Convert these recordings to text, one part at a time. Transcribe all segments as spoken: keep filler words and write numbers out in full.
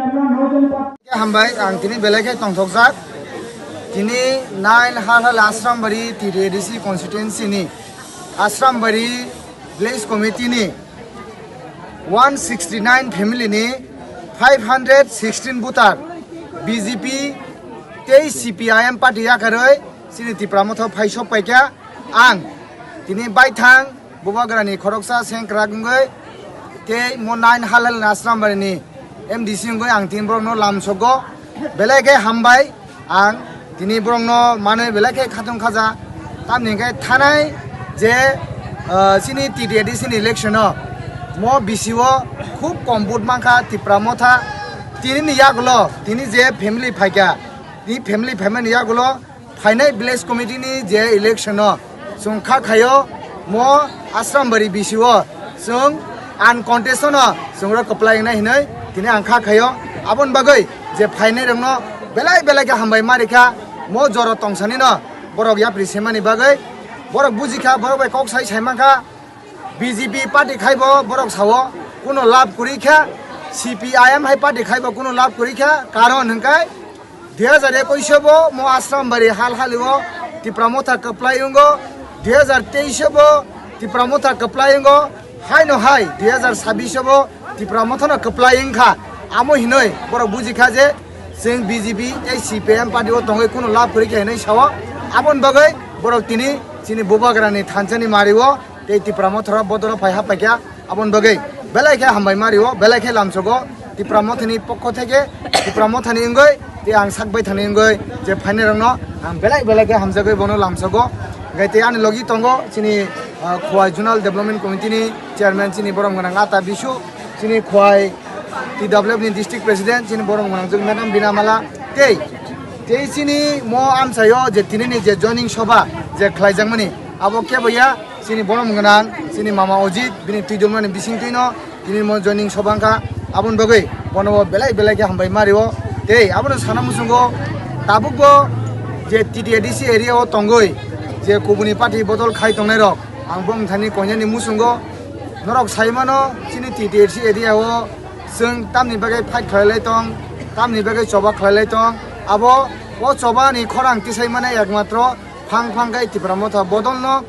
Hambai, ang tini belai khe tongthokjak. Tini nine Halhal Asrambari T T A D C constituency ni Asrambari village committee ni one sixty nine family ni five hundred sixteen voter B J P tei C P I M party yakarwi chini Tipra Motha phai sok paikha. Ang tini baithang Bubagrani khoroksa sengkrak wngwi tei mo nine Halhal Asrambari ni M D C wngwi ang tini borokno lamsogo. Belai khe hambai, ang tini borokno manwi belai khe khatung khaja. Tamni hwnkhe thanai je, ah, chini T T A D C ni election o mo B C o khub kom vote mankha Tipra Motha. Tini ni yagulo tini je family phaikha, tini family phaimani yagulo phainai village committee ni je election o chwng kha khaio mo Asrambari B C o chwng uncontested no chwng rok kwplai wngnai hinwi tini ang kha khaio. Aboni bagwi je phainai rokno belai belai khe hambai ma rikha mo jora tongsani no borok yapri semani bagwi borok bujikha borok bai kok sai sai mankha. B J P party khaibo borok sao kuno lab kwrwi kha, C P I M hai party khaibo kuno lab kwrwi kha, karon hwnkhe dui hajar ekwis bo mo Asrambari hal halio Tipra Motha kwplai wngo, dui hajar teis bo Tipra Motha kwplai wngo, haino hai dui hajar sabis bo Tipra Motha no kwplai wngkha. Amo hinoi borok bujikha je chwng B J P tei C P I M party o tongwi kuno lab kwrwi kha hinoi sao. Aboni bagwi borok tini chini Bubagrani thansani mario tei Tipra Motha rok bodolo phai hap paikha. Aboni bagwi belai khe hambai mario, belai khe lamsogo Tipra Mothani pokho theke, Tipra Mothani wngwi tei ang sak baithani wngwi je phainai rokno ang belai belai khe hamjagwi bono lamsogo. Hwnkhe tei ani logi tongo chini, ah, Khowai Zonal Development Committee ni chairman chini borom gwnang Ata Bisu, chini Khowai T W F ni district president chini borom gwnang Madam Bina Mala tei, tei chini mo amchaio je tini ni je joining soba je khlaijakmani abo kebo ya chini borom gwnang, chini mama Ojit, bini twi dulmani bising twino, tini mo joining sobangkha, aboni bagwi bono bo belai belai khe hambai mario. Tei abono sana muchungo tabukbo je T T A D C area o tongwi je kubuni party bodol khai tongnai rok, ang bongthani koinani muchungo norok sai mano chini T T A D C area o chwng tamni bagwi fight khlai lai tong, tamni bagwi choba khlai lai tong, abo o choba ni khorang tisai mane ekmatro phang phang khe Tipra Motha bodol no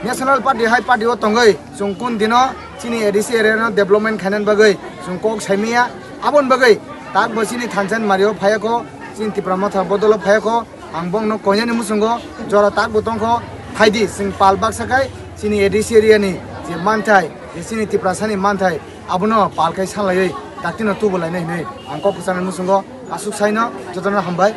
National Party hai party o tongwi chwng kun dino chini A D C area no development khainani bagwi chwng kok sai maya. Aboni bagwi tak bo chini thansa ni mario phaiya kho, chini Tipra Motha bodol o phaiya kho, ang bongno koinani muchungo jora tak bo tongkho, phaidi chwng pal baksa khai chini A D C area ni je manthai, je chini Tiprasa ni manthai abono pal khai sanlaiwi daktino tubu lainai hinwi ang kok kwchangni muchungo aswk saino jotono hambai.